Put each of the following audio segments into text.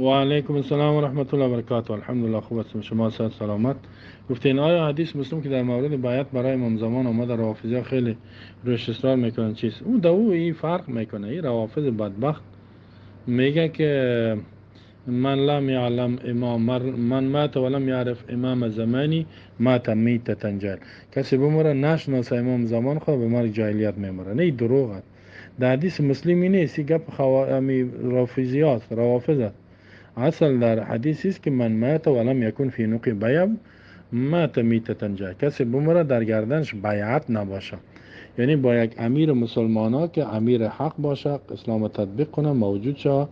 و علیکم السلام و رحمت الله و برکاته. الحمدلله خوب هستم، شما صحت سلامت. گفتین آیا حدیث مسلم که در مورد بیعت برای امام زمان آمده، روافضی خیلی روش اصرار میکنن چیست؟ او دو این فرق میکنه. این روافض بدبخت میگه که من لم یعلم امام، من مات ولم یعرف امام زمانی مات میتة جاهل. کسی بمره نشناسه امام زمان خود، به مرگ جاهلیت میمره. نه، دروغ است. در حدیث مسلمی نیست. این گپ رافضی است، روافض است. اصل در حدیث است که من مات ولم یکن فی عنقه بیعة مات میتة جاهل. کسی بمره در گردنش بیعت نباشه، یعنی با یک امیر مسلمان ها که امیر حق باشه، اسلام تطبیق کنه، موجود شه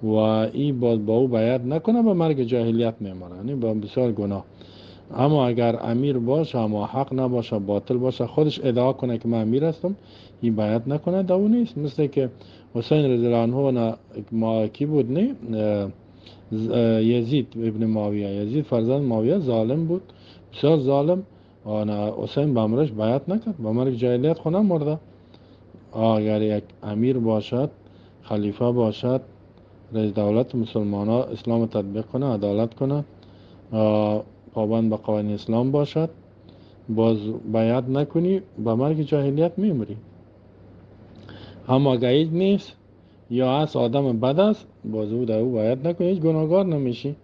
و ای باز با او بیعت نکنه، به مرگ جاهلیت میمونه، یعنی با بسیار گناه. اما اگر امیر باشه اما حق نباشه، باطل باشه، خودش ادعا کنه که من امیر هستم، این بیعت نکنه، دو نیست. مثل که حسین رضی الله عنه ما کی بود؟ نه، یزید ابن معاویه، یزید فرزند معاویه ظالم بود، بسیار ظالم. آن حسین به امرش بیعت نکرد، به مرگ جاهلیت خونه مرده. اگر یک امیر باشد، خلیفه باشد، رئیس دولت مسلمان ها، اسلام تطبیق کنه، عدالت کنه، پابند به قوانین اسلام باشد، باز بیعت نکنی، به مرگ جاهلیت میمری. اما اگر هیچ نیست یا از آدم بد است، باز او در او بیعت نکنی، هیچ گناهگار نمیشی.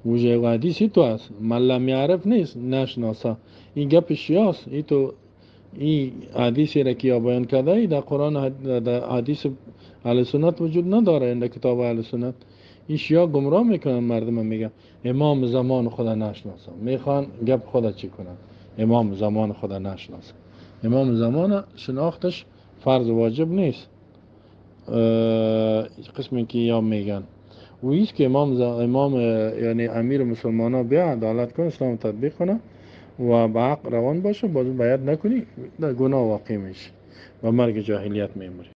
وجه حدیثی تو است، من لم یعرف نیست، نشناسه. این گپ شیعاست. ای تو این حدیثی را که یا بیان کرده ای در قرآن، در حدیث اهل سنت وجود نداره، این در کتاب اهل سنت. این شیعه گمراه میکنن مردم، میگن امام زمان خدا نشناسه، میخوان گپ خدا چی کنن؟ امام زمان خدا نشناسه. امام زمان شناختش فرض واجب نیست، قسمی که یا میگن. و ایست که امام یعنی امیر مسلمان ها بیا عدالت کنه، اسلام تطبیق کنه و به حق روان باشه، باز بیعت نکنی، در گناه واقع میشه و مرگ جاهلیت میموری.